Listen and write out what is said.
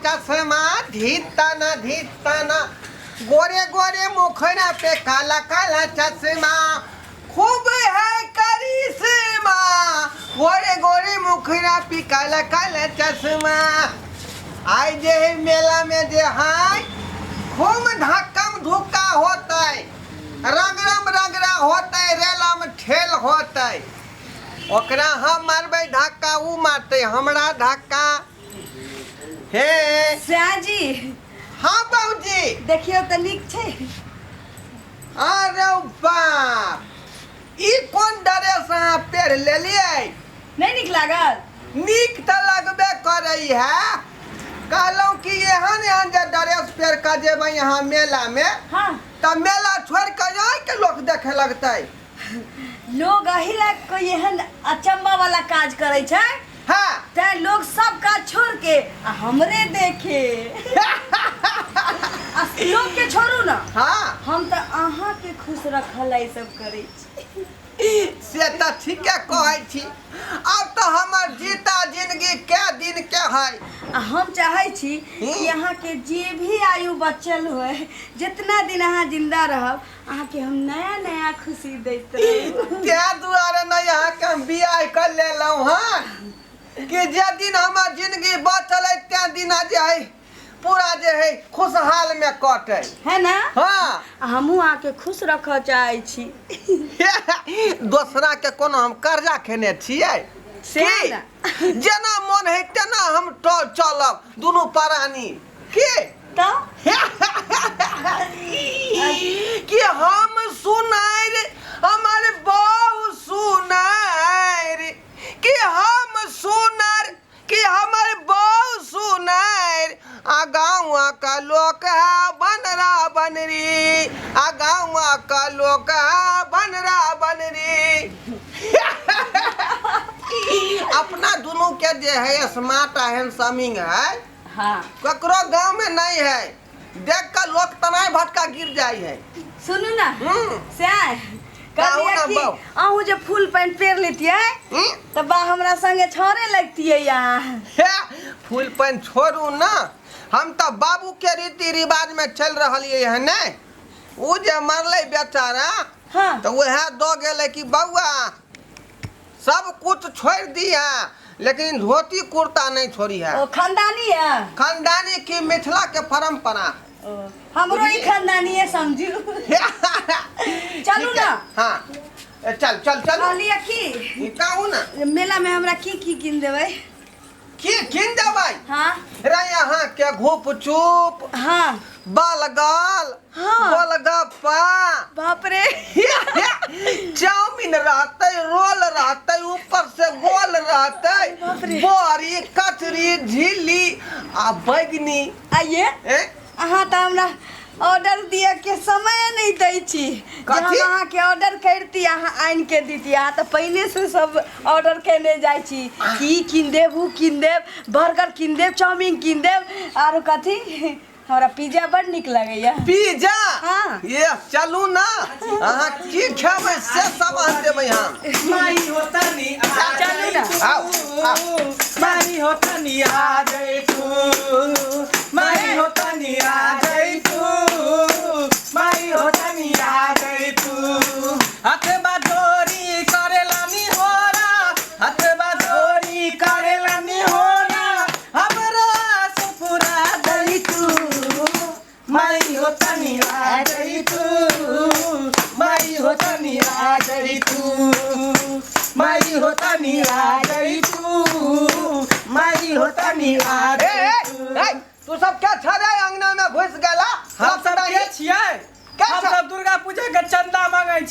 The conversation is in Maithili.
चश्मा धीताना धीताना, गोरे गोरे मुखड़ा पे काला काला चश्मा, खूब है करिश्मा, गोरे गोरे मुखड़ा पे काला काला चश्मा। आइ जे है मेला में जे है खूब धक्कम धुक्का होतै, रगड़म रगड़ा होतै, रेलम ठेल होतै। ओकरा हम मारबै धक्का, उ मारतै हमरा धक्का। हे श्याजी। हाँ बाबूजी। देखियौ तऽ नीक छै। अरे बाप, ई कोन ड्रेस अहाँ पहिर लेलियै? नहि नीक लागल? नीक तऽ लगबे करै है। कहलहुँ कि एहन एहन जे ड्रेस पहिर कऽ जेबै अहाँ मेलामे, हाँ, तऽ मेला छोड़ि कऽ जाइके लोक देखे लगतै। लोग एहि लए कोई एहन अचंभा वाला काज करै छै। हाँ। तैं लोग सब काज छोड़ के आ हमरे देखे। आ लोग के छोड़ू ना। हाँ। हम तऽ अहाँ के खुश रखल ई सब करै छी। से तऽ ठीके कहै छी। आब तऽ हमर जीता जिंदगी के दिन के है। आ हम चाहै छी कि अहाँ के जे भी आयु बचल होय, जितना दिन अहाँ जिंदा रहब, अहाँ के हम नया नया खुशी दैत रहब। तें दुआरे नहि अहाँके हम बियाह कऽ लेलहुँ हँ कि जे दिन हमर जिंदगी बचल है तें दिना जे है पूरा जे है खुशहाल में कटे है ना। हाँ। आ हमहूँ अहाँके खुश रखऽ चाहै छी। दोसरा के कोनो हम कर्जा खेने छियै से की? ना। जेना मन है तेना हम चलब दुनू प्राणी की। तऽ कि हम सुनारि हमर बहू सुनारि, कि हम सुनारि कि हमर बहू सुनारि, आ गाँव का लोक है बनरा बनरी, आ गाँव का लोक है बनरा बनरी। अपना दोनों के जे है स्मार्ट आ हैंडसमिंग है, हाँ, ककरो गांव में नहीं है, देख कर लोग तनाई भटका गिर जाय है। सुनू ना। श्याम, कहू कहलियै ना कि बौ। अहूँ जे फुल पैंट पहिर लेतियै तऽ बा हमरा संगे छोड़े लगतियै यहाँ। हे, फूल पैंट छोड़ू ना, हम तऽ बाबू के रीति रिवाज में चल रहलियै है ने। उ जे मरलै बेचारा, हाँ, तऽ वएह दऽ गेलै कि बौआ सब कुछ छोड़ दिया लेकिन धोती कुर्ता नहीं छोड़ी है। ओ खानदानी है? खानदानी की मिथिला के परंपरा। ओ, हमरो ई खानदानी है समझू। चलू ना। हाँ चल चल चल। कहलियै की कहू ना। मेला में हमरा की की कीन देबै? की कीन देबै? हाँ। रे यहाँ के घूप चूप, हाँ, बालगाल, हाँ, गोलगप्पा, बाप रे, चाउमीन रहतै, रोल रहतै, ऊपर से गोल रहतै, बाप रे। बड़ी कचरी झिल्ली आ बैगनी। आइए अहाँ तऽ हमरा ऑर्डर दिअ के समय नहि दै छी। जे हम कथी? अहाँके ऑर्डर करती अहाँ आनि के दीती। अहाँ तऽ पहिने से सब ऑर्डर केने जाइ छी कि कीन देब, उ कीन देब, बर्गर कीन देब, चाउमीन कीन देब, आरो कथी। हमरा पिज्जा बड़ नीक लगैया। पिज्जा? हाँ। ये चलू ना, अहाँ की खेबै से सब आनि देबै हम। माई होता नी आ चलू ना। आउ, आउ। माई होता नी आ जैतू, माई होता नी आ जैतू, माई होता नी आ जैतू। हाथ बाजोरी करेला नी होरा, हाथ बाजोरी करेला नी होरा, हमरा आस पूरा दैतू। माई होता नी आ जैतू, माई होता नी आ जैतू, माई होता नी आ जैतू, माई होता नी आ ए, ए, जैतू। ए, तू सब क्या छड़े अंगना में घुस गेला? हम सब के छियै? के हम छ? सब दुर्गा पूजा के चंदा मांगै।